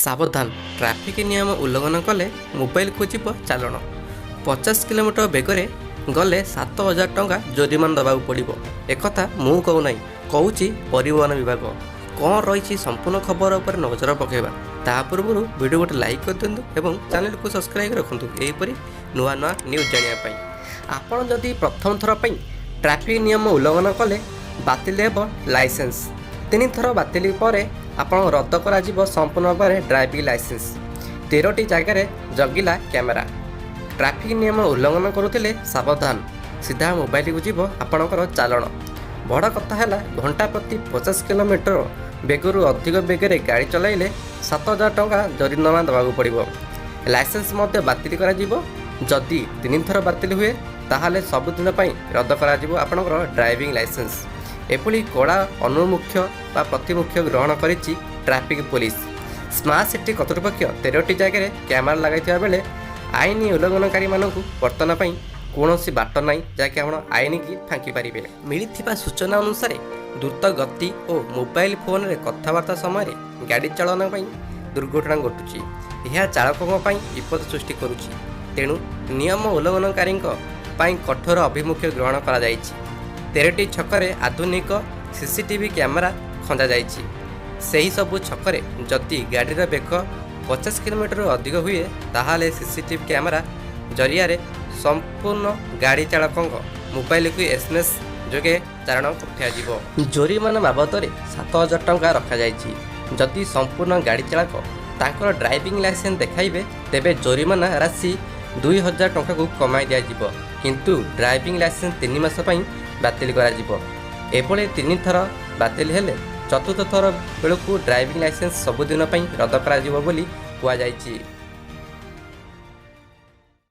ସାବଧାନ! ଟ୍ରାଫିକ୍ ନିୟମ ଉଲ୍ଲଂଘନ କଲେ ମୋବାଇଲକୁ ଯିବ ଚାଲାଣ। 50 କିଲୋମିଟର ବେଗରେ ଗଲେ 7000 ଟଙ୍କା ଜୋରିମାନା ଦେବାକୁ ପଡ଼ିବ। ଏକଥା ମୁଁ କହୁନାହିଁ, କହୁଛି ପରିବହନ ବିଭାଗ। କ'ଣ ରହିଛି ସମ୍ପୂର୍ଣ୍ଣ ଖବର ଉପରେ ନଜର ପକାଇବା। ତା ପୂର୍ବରୁ ଭିଡ଼ିଓ ଗୋଟେ ଲାଇକ୍ କରିଦିଅନ୍ତୁ ଏବଂ ଚ୍ୟାନେଲକୁ ସବସ୍କ୍ରାଇବ୍ ରଖନ୍ତୁ ଏହିପରି ନୂଆ ନୂଆ ନ୍ୟୁଜ୍ ଜାଣିବା ପାଇଁ। ଆପଣ ଯଦି ପ୍ରଥମ ଥର ପାଇଁ ଟ୍ରାଫିକ୍ ନିୟମ ଉଲ୍ଲଂଘନ କଲେ ବାତିଲ ହେବ ଲାଇସେନ୍ସ। ତିନି ଥର ବାତିଲ ପରେ ଆପଣ ରଦ୍ଦ କରାଯିବ ସମ୍ପୂର୍ଣ୍ଣ ଭାବରେ ଡ୍ରାଇଭିଂ ଲାଇସେନ୍ସ। 13ଟି ଜାଗାରେ ଜଗିଲା କ୍ୟାମେରା। ଟ୍ରାଫିକ୍ ନିୟମ ଉଲ୍ଲଂଘନ କରୁଥିଲେ ସାବଧାନ, ସିଧା ମୋବାଇଲକୁ ଯିବ ଆପଣଙ୍କର ଚାଲାଣ। ବଡ଼ କଥା ହେଲା, ଘଣ୍ଟା ପ୍ରତି 50 କିଲୋମିଟର ବେଗରୁ ଅଧିକ ବେଗରେ ଗାଡ଼ି ଚଲାଇଲେ 7000 ଟଙ୍କା ଜରିମାନା ଦେବାକୁ ପଡ଼ିବ। ଲାଇସେନ୍ସ ମଧ୍ୟ ବାତିଲ କରାଯିବ। ଯଦି ତିନି ଥର ବାତିଲ ହୁଏ, ତାହେଲେ ସବୁଦିନ ପାଇଁ ରଦ୍ଦ କରାଯିବ ଆପଣଙ୍କର ଡ୍ରାଇଭିଂ ଲାଇସେନ୍ସ। ଏଭଳି କଡ଼ା ଅନୁମୁଖ୍ୟ ବା ପ୍ରତିମୁଖ୍ୟ ଗ୍ରହଣ କରିଛି ଟ୍ରାଫିକ୍ ପୋଲିସ। ସ୍ମାର୍ଟ ସିଟି କର୍ତ୍ତୃପକ୍ଷ 13ଟି ଜାଗାରେ କ୍ୟାମେରା ଲଗାଇଥିବା ବେଳେ ଆଇନ ଉଲ୍ଲଂଘନକାରୀମାନଙ୍କୁ ବର୍ତ୍ତମାନ ପାଇଁ କୌଣସି ବାଟ ନାହିଁ, ଯାହାକି ଆପଣ ଆଇନକି ଫାଙ୍କି ପାରିବେ। ମିଳିଥିବା ସୂଚନା ଅନୁସାରେ, ଦ୍ରୁତ ଗତି ଓ ମୋବାଇଲ ଫୋନରେ କଥାବାର୍ତ୍ତା ସମୟରେ ଗାଡ଼ି ଚାଳନା ପାଇଁ ଦୁର୍ଘଟଣା ଘଟୁଛି। ଏହା ଚାଳକଙ୍କ ପାଇଁ ବିପଦ ସୃଷ୍ଟି କରୁଛି। ତେଣୁ ନିୟମ ଉଲ୍ଲଂଘନକାରୀଙ୍କ ପାଇଁ କଠୋର ଆଭିମୁଖ୍ୟ ଗ୍ରହଣ କରାଯାଇଛି। 13ଟି ଛକରେ ଆଧୁନିକ ସିସିଟିଭି କ୍ୟାମେରା ଖଞ୍ଜାଯାଇଛି। ସେହି ସବୁ ଛକରେ ଯଦି ଗାଡ଼ିର ବେଗ 50 କିଲୋମିଟରରୁ ଅଧିକ ହୁଏ, ତାହେଲେ ସିସିଟିଭି କ୍ୟାମେରା ଜରିଆରେ ସମ୍ପୂର୍ଣ୍ଣ ଗାଡ଼ି ଚାଳକଙ୍କ ମୋବାଇଲକୁ ଏସ୍ଏମ୍ଏସ୍ ଯୋଗେ ଚାଲାଣ ପଠାଯିବ। ଜୋରିମାନା ବାବଦରେ 7000 ଟଙ୍କା ରଖାଯାଇଛି। ଯଦି ସମ୍ପୂର୍ଣ୍ଣ ଗାଡ଼ି ଚାଳକ ତାଙ୍କର ଡ୍ରାଇଭିଂ ଲାଇସେନ୍ସ ଦେଖାଇବେ, ତେବେ ଜୋରିମାନା ରାଶି 2000 ଟଙ୍କାକୁ କମାଇ ଦିଆଯିବ, କିନ୍ତୁ ଡ୍ରାଇଭିଂ ଲାଇସେନ୍ସ 3 ମାସ ପାଇଁ ବାତିଲ କରାଯିବ। ଏଭଳି ତିନି ଥର ବାତିଲ ହେଲେ ଚତୁର୍ଥ ଥର ବେଳକୁ ଡ୍ରାଇଭିଂ ଲାଇସେନ୍ସ ସବୁଦିନ ପାଇଁ ରଦ୍ଦ କରାଯିବ ବୋଲି କୁହାଯାଇଛି।